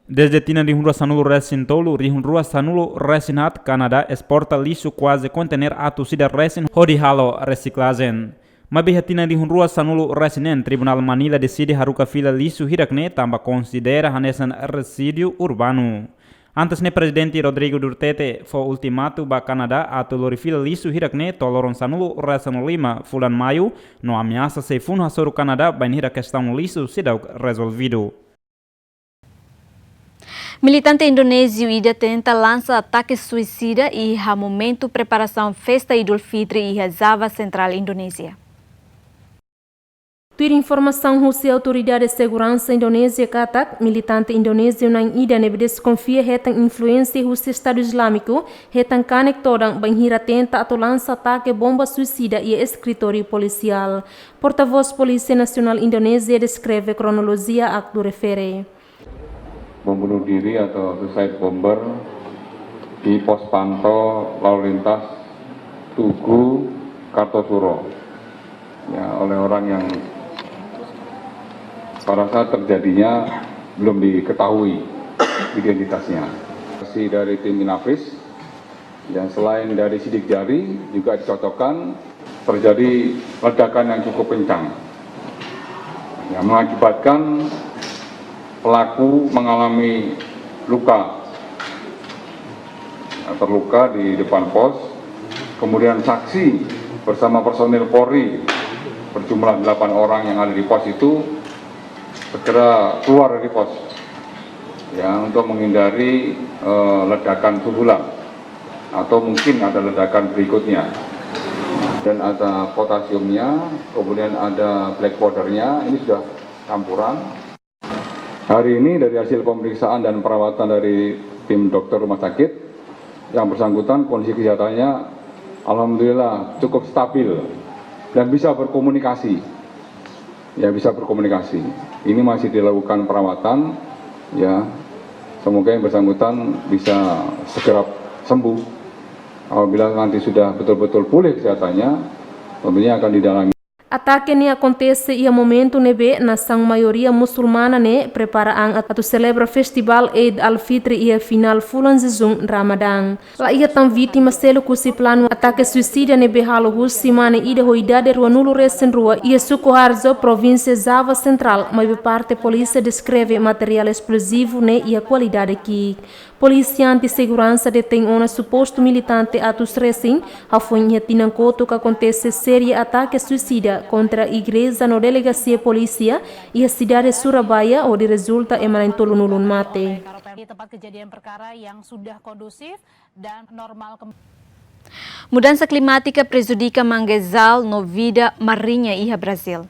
Dezde tinan rihun rua sanulu resin tolu, rihun rua sanulu resin haat, Kanadá esporta lixu kuaze konteiner atus ida resin hodi halo resiklajen. Maibé iha tinan rihun rua sanulu resin neen, Tribunál Manila deside haruka fila lixu hirak-ne'e tanba konsidera hanesan rezídiu urbanu. Antes ne'e Prezidente Rodrigo Duterte fó ultimatu ba Kanadá atu lori fila lixu hirak-ne'e to'o loron sanulu resin lima fulan Maiu, no ameasa sei funu hasoru Kanadá bainhira kestaun lixu seidauk rezolvidu. Militante indonéziu ida tenta lansa atake suisida iha momentu preparasaun festa Idul Fitri iha Java Sentrál, Indonézia. Tuir informasaun husi autoridade seguransa Indonézia katak, militante indonéziu na'in ida ne'ebé deskonfia hetan influénsia husi Estadu Islámiku, hetan kanek todan bainhira tenta atu lansa atake bomba suisida iha eskritóriu polisiál. Portavós Polísia Nasionál Indonézia deskreve kronolojia aktu refere. Bom bunuh diri atau suicide bomber di pos pantau lalu lintas Tugu Kartosuro, ya, oleh orang yang pada saat terjadinya belum diketahui identitasnya. Dari tim Inafis, dan selain dari sidik jari juga dicocokkan, terjadi ledakan yang cukup kencang, yang mengakibatkan pelaku mengalami luka, ya, terluka di depan pos. Kemudian saksi bersama personil Polri berjumlah delapan orang yang ada di pos itu segera keluar dari pos, ya, untuk menghindari, eh, ledakan susulan atau mungkin ada ledakan berikutnya. Dan ada potasiumnya, kemudian ada black powdernya, ini sudah campuran. Hari ini dari hasil pemeriksaan dan perawatan dari tim dokter rumah sakit, yang bersangkutan kondisi kesehatannya alhamdulillah cukup stabil dan bisa berkomunikasi. Ya, bisa berkomunikasi. Ini masih dilakukan perawatan, ya. Semoga yang bersangkutan bisa segera sembuh. Apabila nanti sudah betul-betul pulih kesehatannya, tentunya akan didalami. Atake ne'e akontese iha momentu ne'ebé nasaun maioria musulmana ne'e prepara an atu selebra festivál Eid al-Fitri iha final fulan jejún Ramadán. La iha tan vítima seluk husi planu atake suisida ne'ebé halo husi mane ida ho idade ruanulu resin rua iha Sukoharjo, provínsia Java Sentrál, maibé parte polísia deskreve materiál esplozivu ne'e iha kualidade ki'ik. Polísia anti seguransa detein ona supostu militante atus resin, hafoin iha tinan kotuk akontese série atake suisida kontra igreja no delegasia polísia iha sidade Surabaya, hodi rezulta ema na'in-tolunulu mate. Di tempat kejadian perkara yang sudah kondusif dan normal kembali. Mudansa klimátika prejudika manguezal no vida mariña iha Brazíl.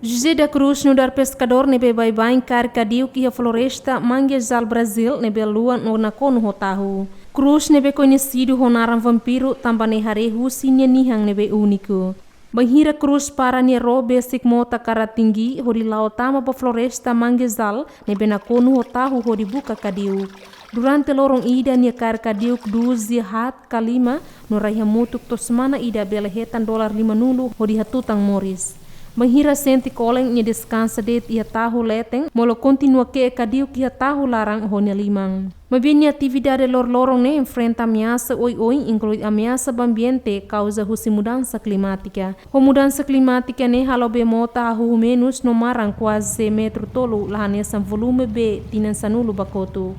José da Cruz nu'udar peskadór ne'ebé baibain kaer kadiuk iha floresta manguezal Brazíl ne'ebé luan no nakonu ho tahu. Cruz ne'ebé koñesidu ho naran vampiru tanba ne'e haree husi nia nihan ne'ebé úniku. Bainhira Cruz para nia ró besik mota karatinggi hodi la'o tama ba floresta manguezal ne'ebé nakonu ho tahu hodi buka kadiuk. Durante loron ida nia kaer kadiuk doze haat ka lima, no rai hamutuk to'o semana ida bele hetan dolar limanulu hodi hatutan moris. Bainhira sente kolen nia deskansa de'it iha tahu leten, molok kontinua ke'e kadiuk iha tahu laran ho nia liman. Maibé nia atividade loroloron ne'e enfrenta ameasa oioin, inklui ameasa ba ambiente kauza husi mudansa klimátika. Ho mudansa klimátika ne'e halo bee mota hahú menus no maran kuaze metru tolu, la hanesan volume bee tinan sanulu ba kotuk.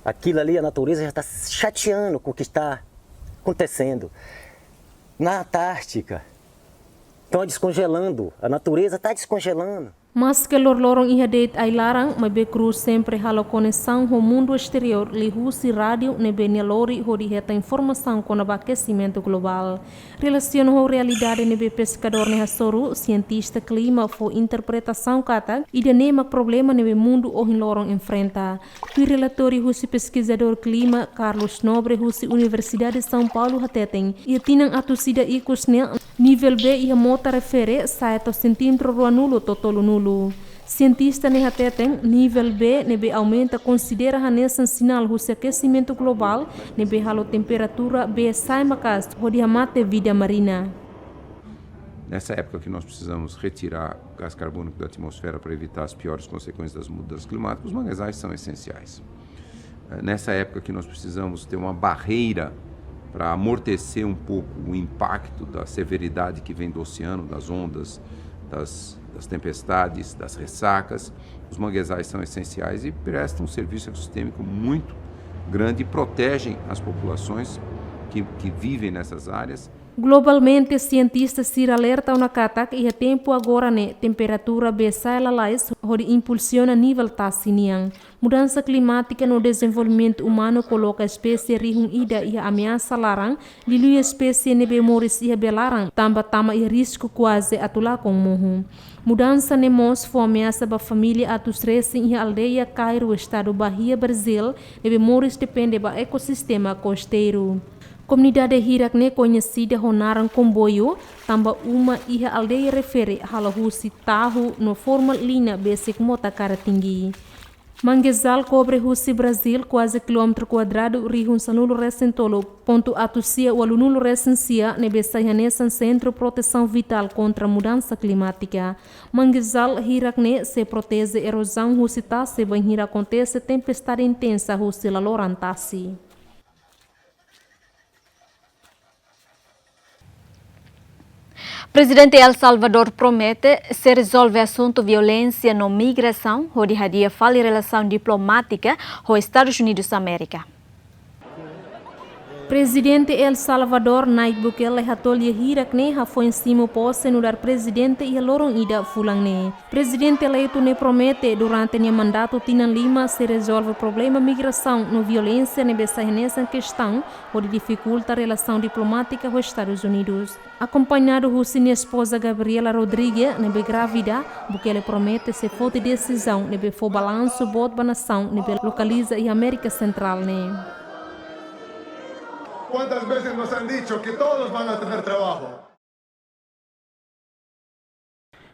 Aquilo ali, a natureza já está se chateando com o que está acontecendo. Na Antártica, estão descongelando, a natureza está descongelando. Maske loroloron iha de'it ai-laran, maibé Cruz sempre halo koneksaun ho mundu esteriór liuhusi rádiu ne'ebé nia lori hodi hetan informasaun kona-ba akesimentu globál. Relasiona ho realidade ne'ebé peskadór ne'e hasoru, sientista klima fó interpretasaun katak ida-ne'e mak problema ne'ebé mundu ohin loron enfrenta. Tuir relatóriu husi peskizadór klima Carlos Nobre husi Universidade São Paulo hateten, iha tinan atus ida ikus nian, nivel bee iha mota refere sa'e to'o sentímetru ruanulu to'o tolunulu. Sientista ne'e hateten, nivel bee ne'ebé aumenta konsidera hanesan sinál husi akesimentu globál ne'ebé halo temperatura bee sa'e maka'as hodi hamate vida marina. Nessa época que nós precisamos retirar o gás carbônico da atmosfera para evitar as piores consequências das mudanças climáticas, os manguezais são essenciais. Eh, nessa época que nós precisamos ter uma barreira para amortecer um pouco o impacto da severidade que vem do oceano, das ondas, das, das tempestades, das ressacas, os manguezais são essenciais e prestam um serviço ecossistêmico muito grande e protegem as populações que, que vivem nessas áreas. Globalmente, sientista sira alerta ona katak iha tempu agora ne'e temperatura bee sa'e lalais hodi impulsiona nivel tasi nian. Mudansa klimátika no dezenvolvimentu umanu koloka espésie rihun ida iha ameasa laran, liuliu espésie ne'ebé moris iha bee laran, tanba tama iha risku kuaze atu lakon mohu. Mudansa ne'e mós fó ameasa ba família atus resin iha aldeia Cairo, estadu Bahia, Brazil, ne'ebé moris depende ba ekosistema kosteiru. Komunidade hirak ne'e koñesida ho naran Komboio, tanba uma iha aldeia refere halo husi tahu no forma liña besik mota Caratinga. Manguezal kobre husi Brazil, kuaze kilómetru kuadradu rihun sanulu resin tolu pontu atus sia ualunulu resin sia, ne'ebé sai hanesan sentru protesaun vitál kontra mudansa klimátika. Manguezal hirak ne'e sei proteje erozaun husi tasi bainhira akontese tempestade intensa husi laloran tasi. Prezidente El Salvador promete sei rezolve asuntu violénsia no migrasaun, hodi hadi'a fali relasaun diplomátika ho Estadus Unidus Amérika. Prezidente El Salvador, Nayib Bukele, hato'o lia hirak ne'e hafoin simu pose nu'udar prezidente iha loron ida fulan ne'e. Prezidente eleitu ne'e promete durante nia mandatu tinan lima sei rezolve problema migrasaun no violénsia ne'ebé sai hanesan kestaun hodi difikulta relasaun diplomátika ho Estadus Unidus. Akompañadu husi nia espoza Gabriela Rodrigues ne'ebé grávida, Bukele promete sei foti desizaun ne'ebé fó balansu boot ba nasaun ne'ebé lokaliza iha Amérika Sentrál ne'e. ¿Cuántas veces nos han dicho que todos van a tener trabajo?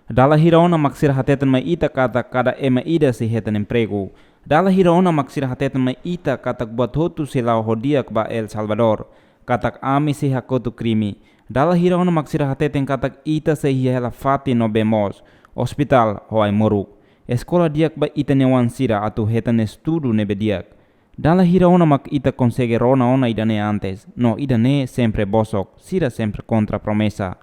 Dala hira ona mak sira hateten mai ita katak kada ema ida sei hetan empregu. Dala hira ona mak sira hateten mai ita katak buat hotu sei la'o ho di'ak ba El Salvador. Katak ami sei hakotu krime. Dala hira ona mak sira hateten katak ita sei iha hela fatin no bee moos, ospitál ho ai-moruk. Eskola di'ak ba ita-nia oan sira atu hetan estudu ne'ebé di'ak. Dala hira ona mak ita konsege rona ona ida-ne'e antes, no ida-ne'e sempre bosok, sira sempre kontra promesa.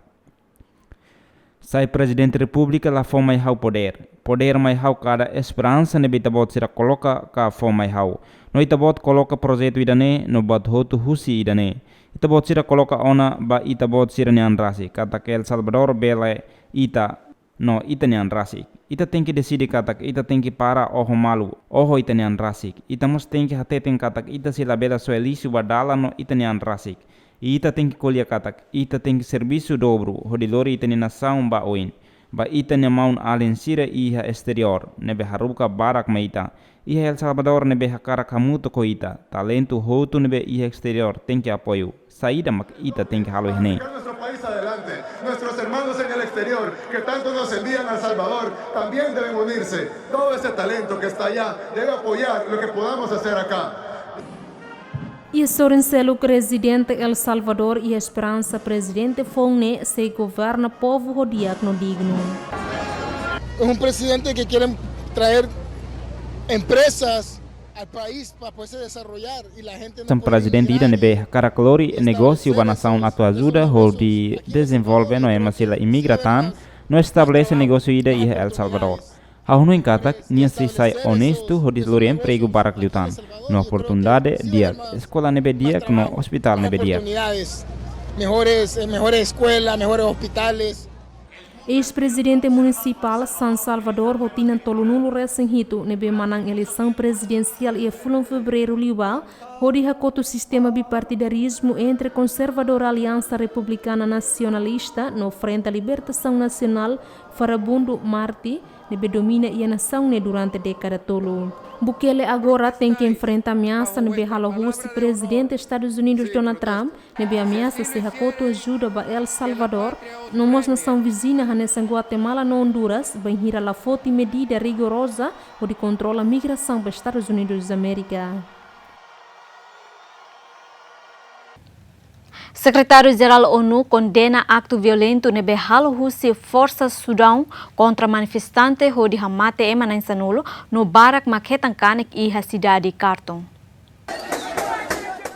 Sai Prezidente Repúblika la fó mai ha'u podér. Podér mai ha'u kada esperansa ne'ebé ita-boot sira koloka ka fó mai ha'u. No ita-boot koloka projetu ida-ne'e no buat hotu husi ida-ne'e. Ita-boot sira koloka ona ba ita-boot sira-nia an rasik, katak El Salvador bele ita no ita-nia an rasik. Ita tenke deside katak ita tenke para oho malu, oho ita-nia an rasik. Ita mós tenke hateten katak ita sei labele soe lixu ba dalan no ita-nia an rasik. I ita tenke ko'alia katak ita tenke servisu dobru hodi lori ita-nia nasaun ba oin. Ba ita-nia maun-alin sira iha esteriór ne'ebé haruka barak mai ita. Iha El Salvador ne'ebé hakarak hamutuk ho ita. Talentu hotu ne'ebé iha esteriór tenke apoiu. Saida mak ita tenke halo iha ne'e? Nuestro país adelante, nuestros hermanos en el exterior que tanto nos envían a El Salvador también deben unirse. Todo ese talento que está allá debe apoyar lo que podamos hacer acá. Iha sorin seluk, Prezidente El Salvador iha esperansa prezidente foun ne'e sei governa povu ho di'ak no dignu. Es un presidente que quiere traer empresas al país para poderse desarrollar y la gente no Tan puede prezidente ida emigrar ne'ebé y hakarak lori establecer negósiu ba esas nasaun atu empresas, ajuda hodi dezenvolve no ema sei la imigra tan, no estabelese negósiu ida iha El Salvador. Ha'u hanoin katak nia sei sai onestu hodi lori empregu barak liután, no oportunidade di'ak, eskola ne'ebé di'ak no ospitál ne'ebé di'ak. Oportunidades, mejores, eh, mejores escuelas, mejores hospitales. Eis-prezidente munisipál San Salvador ho tinan tolunulu resin hitu ne'ebé manán eleisaun prezidensiál iha fulan Fevereiru liubá, hodi hakotu sistema bipartidarizmu entre konservadór Aliansa Republikana Nasionalista no Frente Libertasaun Nasionál Farabundu Marti, ne'ebé domina iha nasaun ne'e durante dékada tolu. Bukele agora tenke enfrenta ameasa ne'ebé halo husi Prezidente Estadus Unidus Donald Trump, ne'ebé ameasa sei hakotu ajuda ba El Salvador, no mós nasaun viziña hanesan Guatemala no Honduras, bainhira la foti medida rigoroza hodi kontrola migrasaun ba Estadus Unidus Amérika. Sekretáriu Jerál ONU kondena aktu violentu ne'ebé halo husi forsa Sudaun kontra manifestante hodi hamate ema na'in-sanulu no barak mak hetan kanek iha sidade Khartoum.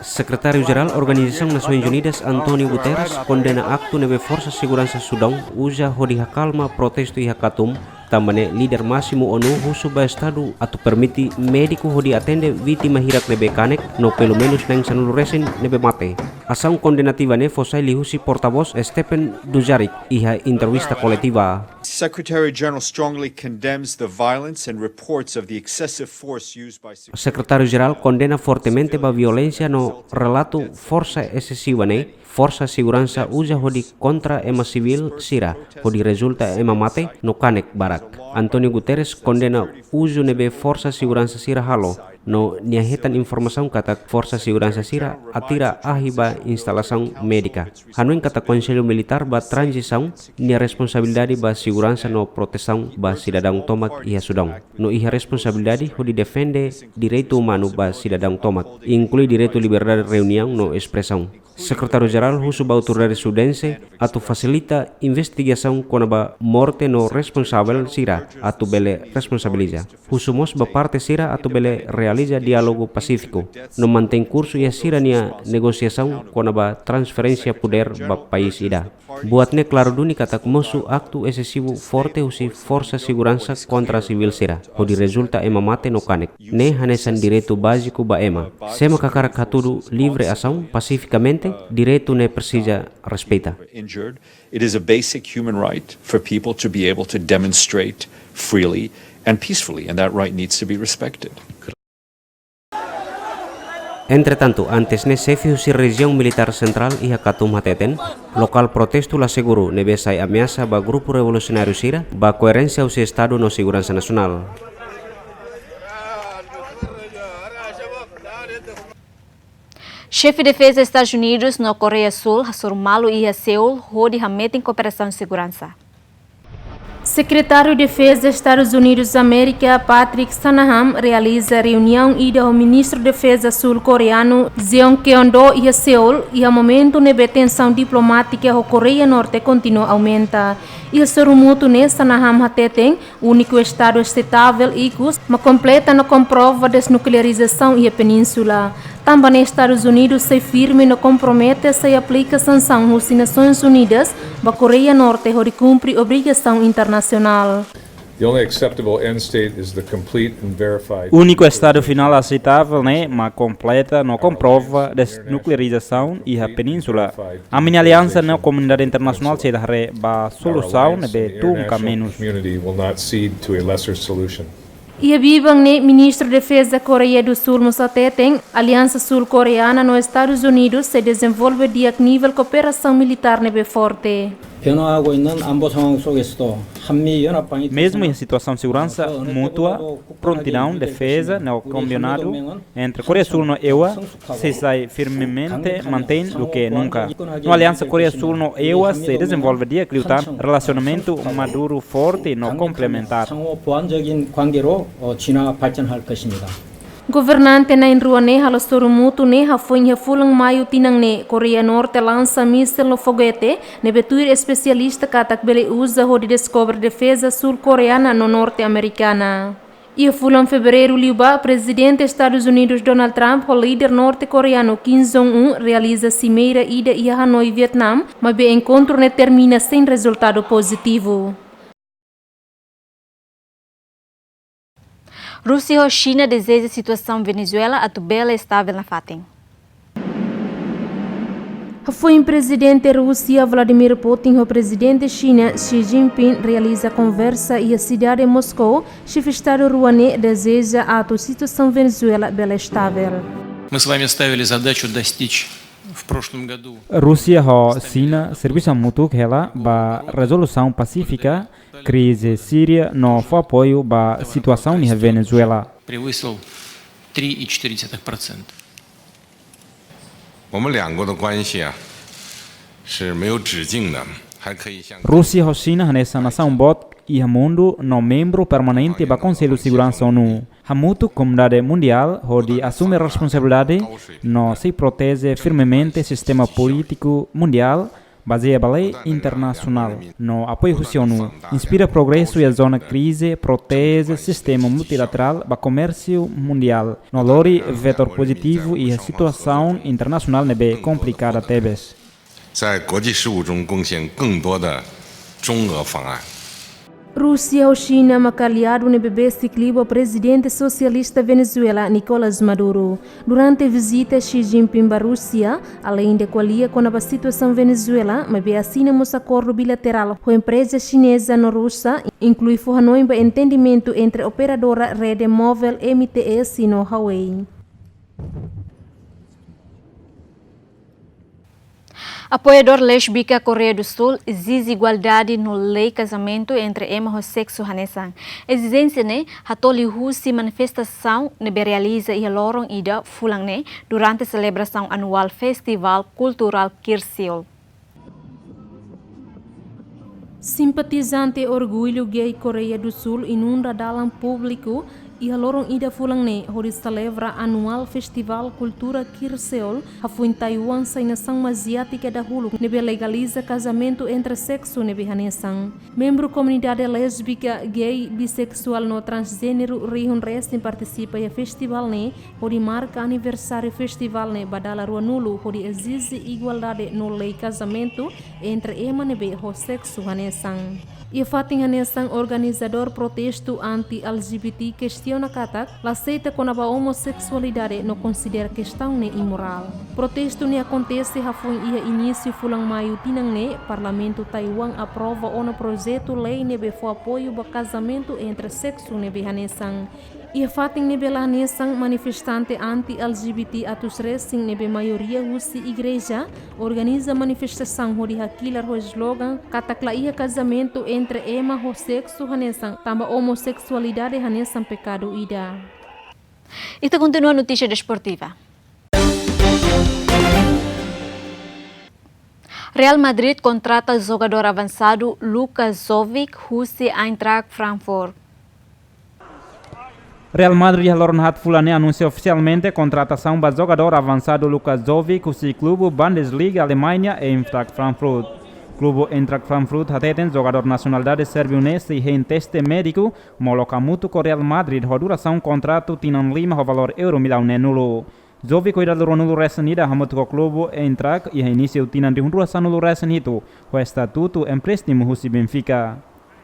Sekretáriu Jerál Organizasaun Nasoins Unidas António Guterres kondena aktu ne'ebé forsa seguransa Sudaun uza hodi hakalma protestu iha Khartoum, tanba ne'e líder másimu ONU husu ba Estadu atu permite médiku hodi atende vítima hirak ne'ebé kanek no pelumenus na'in-sanulu resin ne'ebé mate. Asaun kondenativa ne'e fó sai liuhusi portavós Stephane Dujarric iha entrevista koletiva. Secretary General strongly condemns the violence and reports of the excessive force used by Sekretáriu Jerál kondena fortemente ba violénsia no relatu forsa esesiva ne'e forsa seguransa uza hodi kontra ema sivíl sira, hodi rezulta ema mate no kanek barak. António Guterres kondena uzu ne'ebé forsa seguransa sira halo, no nia hetan informasaun katak forsa seguransa sira atira ahi ba instalasaun médika. Hanoin katak Konsellu Militár ba Tranzisaun nia responsabilidade ba seguransa no protesaun ba sidadaun tomak iha Sudaun, no iha responsabilidade hodi defende direitu umanu ba sidadaun tomak, inklui direitu liberdade reuniaun no espresaun. Sekretáriu Jerál husu ba autoridade sudanese atu fasilita investigasaun kona-ba morte no responsavel sira atu bele responsabiliza. Husu mós ba parte sira atu bele realiza diálogu pasífiku no mantein kursu iha sira-nia negosiasaun kona-ba transferénsia podér ba país ida. Buat ne'e klaru duni katak mosu aktu esesivu forte husi forsa seguransa kontra sivíl sira, hodi rezulta ema mate no kanek. Ne'e hanesan direitu báziku ba ema. Sé mak hakarak hatudu livre asaun pasifikamente, direitu ne'e presiza respeita. Injured. It is a basic human right for people to be able to demonstrate freely and peacefully, and that right needs to be respected. Entretantu, antes ne'e xefe husi rejiaun militár sentrál iha Khartoum hateten, lokál protestu la seguru ne'ebé sai ameasa ba grupu revolusionáriu sira ba koerénsia husi Estadu no seguransa nasionál. Xefe Defeza Estadus Unidus no Koreia Súl hasoru malu iha Seul hodi hametin kooperasaun seguransa. Sekretáriu Defeza Estadus Unidus Amérika, Patrick Shanahan, realiza reuniaun ida ho Ministru Defeza Sul-Koreanu, Jeong Keon-do, iha Seul, iha momentu ne'ebé tensaun diplomátika ho Koreia Norte kontinua aumenta. Iha sorumutu ne'e, Shanahan hateten, úniku estadu aseitavel ikus mak kompleta no komprova desnuklearizasaun iha península. Tanba ne'e Estadus Unidus sei firme no kompromete sei aplika sansaun husi Nasoins Unidas ba Koreia Norte hodi kumpre obrigasaun internasionál. The only acceptable end state is the complete and verified. Úniku estadu finál aseitavel ne'e mak kompleta no komprova desnuklearizasaun iha península. Ami-nia aliansa no komunidade internasionál sei haree ba solusaun ne'ebé tun ka menus. Community will not cede to a lesser solution. Iha biban ne'e, Ministru Defeza Koreia do Sul mós hateten, Aliansa Sul-Koreana no Estadus Unidus sei dezenvolve di'ak nivel kooperasaun militár ne'ebé forte. 변화하고 있는 안보 상황 속에서도 한미 연합 방위 Mesmu iha situasaun seguransa mútua, prontidaun defeza no kombinadu entre Koreia Súl no EUA sei sai firmemente mantein duké nunka. No aliansa Koreia Súl no EUA sei dezenvolve di'ak liután relasionamentu maduru forte no komplementár. 상호 보완적인 관계로 어, 진화 발전할 것입니다. Governante na'in-rua ne'e halo sorumutu ne'e hafoin iha fulan Maiu tinan ne'e, Koreia Norte lansa mísel no foguete ne'ebé tuir espesialista katak bele uza hodi deskobre defeza sul-koreana no norte-amerikana. Iha fulan Fevereiru liubá, Prezidente Estadus Unidus Donald Trump ho líder norte-koreanu Kim Jong-un realiza simeira ida iha Hanoi, Vietnam, maibé enkontru ne'e termina sein rezultadu pozitivu. Rúsia ho Xina dezeja situasaun Venezuela atu bele estavel nafatin. Hafoin Prezidente Rúsia Vladimir Putin ho Prezidente Xina Xi Jinping realiza konversa iha sidade Moscou, Xefe Estadu rua ne'e dezeja atu situasaun Venezuela bele estável. Мы с вами ставили задачу достичь в прошлом году. Rúsia ho Xina servisu hamutuk hela ba rezolusaun pasífika krize Síria no fó apoiu ba situasaun iha Venezuela. Превысил три и четыре десятых процента. 我们两国的关系啊，是没有止境的，还可以向 Rúsia ho Xina hanesan nasaun boot iha mundu no membru permanente ba Konsellu Seguransa ONU. Hamutuk komunidade mundiál hodi asume responsabilidade no sei proteje firmemente sistema polítiku mundiál bazeia ba lei internasionál no apoiu husi ONU. Inspira progresu iha zona krize, proteje sistema multilaterál ba komérsiu mundiál no lori vetór pozitivu iha situasaun internasionál ne'ebé komplikada tebes. 在国际事务中贡献更多的中俄方案。 Rúsia ho Xina maka aliadu ne'ebé besik liu ba Prezidente Sosialista Venezuela, Nicolás Maduro. Durante vizita Xi Jinping ba Rúsia, aleinde ko'alia kona-ba situasaun Venezuela, maibé asina mós akordu bilaterál ho empreza xineza no rusa, inklui fó hanoin ba entendimentu entre operadora rede móvel M T S no Huawei. Apoiadór lésbika Koreia du Súl ezije igualdade no lei kazamentu entre ema ho seksu hanesan. Ezijénsia ne'e hatoli husi manifestasaun ne'ebé realiza iha loron ida fulan ne'e durante selebrasaun anuál Festivál Kulturál Kir Seoul. Simpatizante orgullu gay Koreia du Súl inunda dalan públiku iha loron ida fulan ne'e hodi selebra anuál Festivál Kultura Kir Seoul, hafoin Taiwan sai nasaun aziátika dahuluk ne'ebé legaliza kazamentu entre seksu ne'ebé hanesan. Membru komunidade lésbika, gay, biseksuál no transjéneru rihun resin partisipa iha festivál ne'e hodi marka aniversáriu festivál ne'e ba dala ruanulu hodi ezije igualdade no lei kazamentu entre ema ne'ebé ho seksu hanesan. Iha fatin hanesan, organizadór protestu anti-L G B T kestiona katak la aseita kona-ba omoseksualidade no konsidera kestaun ne'e imorál. Protestu ne'e akontese hafoin iha inísiu fulan Maiu tinan ne'e, Parlamentu Taiwan aprova ona projetu lei ne'ebé fó apoiu ba kazamentu entre seksu ne'ebé hanesan. Iha fatin ne'ebé la hanesan, manifestante anti-L G B T atus resin ne'ebé maioria husi igreja organiza manifestasaun hodi hakilar ho slogan katak la iha kazamentu entre ema ho seksu hanesan, tanba omoseksualidade hanesan pekadu ida. Ita kontinua notísia desportiva. Real Madrid kontrata jogadór avansadu Luka Jovic husi Eintracht Frankfurt. Real Madrid iha loron haat fulan ne'e anunsia ofisialmente kontratasaun ba jogadór avansadu Luka Jovic husi klubu Bundesliga Alemanha, Eintracht Frankfurt. Klubu Eintracht Frankfurt hateten jogadór nasionalidade sérbiu ne'e sei hein teste médiku molok hamutuk ho Real Madrid ho durasaun kontratu tinan lima ho valór euro millaun neenulu. Jovic ho idade ruanulu resin ida hamutuk ho klubu Eintracht iha inísiu tinan rihun rua sanulu resin hitu ho estatutu empréstimu husi Benfica.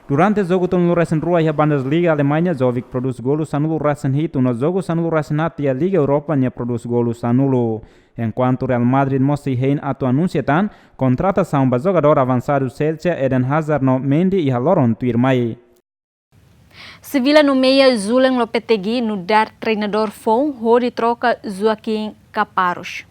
Durante jogu tolunulu resin rua iha Bundesliga Alemanha, Jovic prodús golu sanulu resin hitu no jogu sanulu resin haat iha Liga Europa nia prodús golu sanulu. Enkuantu Real Madrid mós sei hein atu anunsia tan kontratasaun ba jogadór avansadu Chelsea, Eden Hazard no Mendy iha loron tuirmai. Sevilla nomeia Julen Lopetegui nu'udar treinadór foun hodi troka Joaquim Caparros.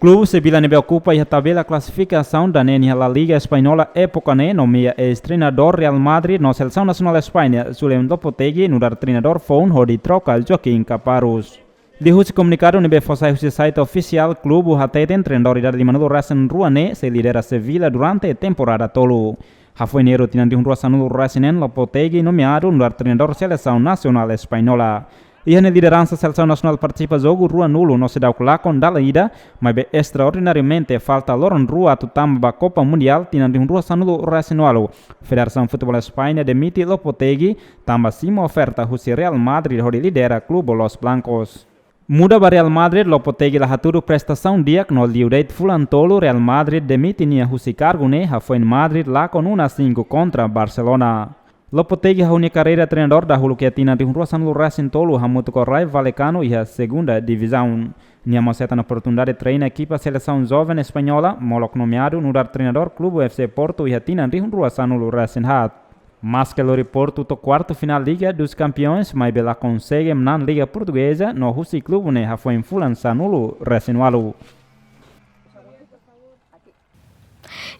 Klubu Sevilla ne'ebé okupa iha tabela klasifikasaun daneen iha La Liga Española époka ne'e nomeia eis-treinadór Real Madrid no selesaun nasionál España, Julen Lopetegui, nu'udar treinadór foun hodi troka Joaquim Caparros. Liuhusi komunikadu ne'ebé fó sai husi site ofisiál, klubu hateten treinadór idade limanulu resin rua ne'e sei lidera Sevilla durante temporada tolu. Hafoin Neru tinan rihun rua sanulu resin neen, Lopetegui nomeadu nu'udar treinadór selesaun nasionál Española. Iha nia lideransa, selesaun nasionál partisipa jogu ruanulu no seidauk lakon dalan ida, maibé estraordinariamente falta loron rua atu tama ba Kopa Mundiál tinan rihun rua sanulu resin ualu. Federasaun Futeból España demite Lopetegui tanba simu oferta husi Real Madrid hodi lidera klubu Los Blancos. Muda ba Real Madrid, Lopetegui la hatudu prestasaun di'ak no liu de'it fulan tolu Real Madrid demite nia husi kargu ne'e hafoin Madrid lakon unu a cinco kontra Barcelona. Lopetegui hahú nia karreira treinadór dahuluk iha tinan rihun rua sanulu resin tolu hamutuk ho Rayo Vallecano iha segunda divizaun. Nia mós hetan oportunidade treina ekipa selesaun joven espanhola, molok nomeadu nu'udar treinadór klube F C Porto iha tinan rihun rua sanulu resin haat. Maske lori Porto to'o kuartu finál Liga dos Campeões, maibé la konsege manán Liga Portugeza no husik klube ne'e hafoin fulan sanulu resin ualu.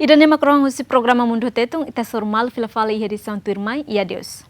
Ida-ne'e mak rohan husi programa Mundu Tetun, ita hasoru malu fila fali iha edisaun tuirmai, i adeus.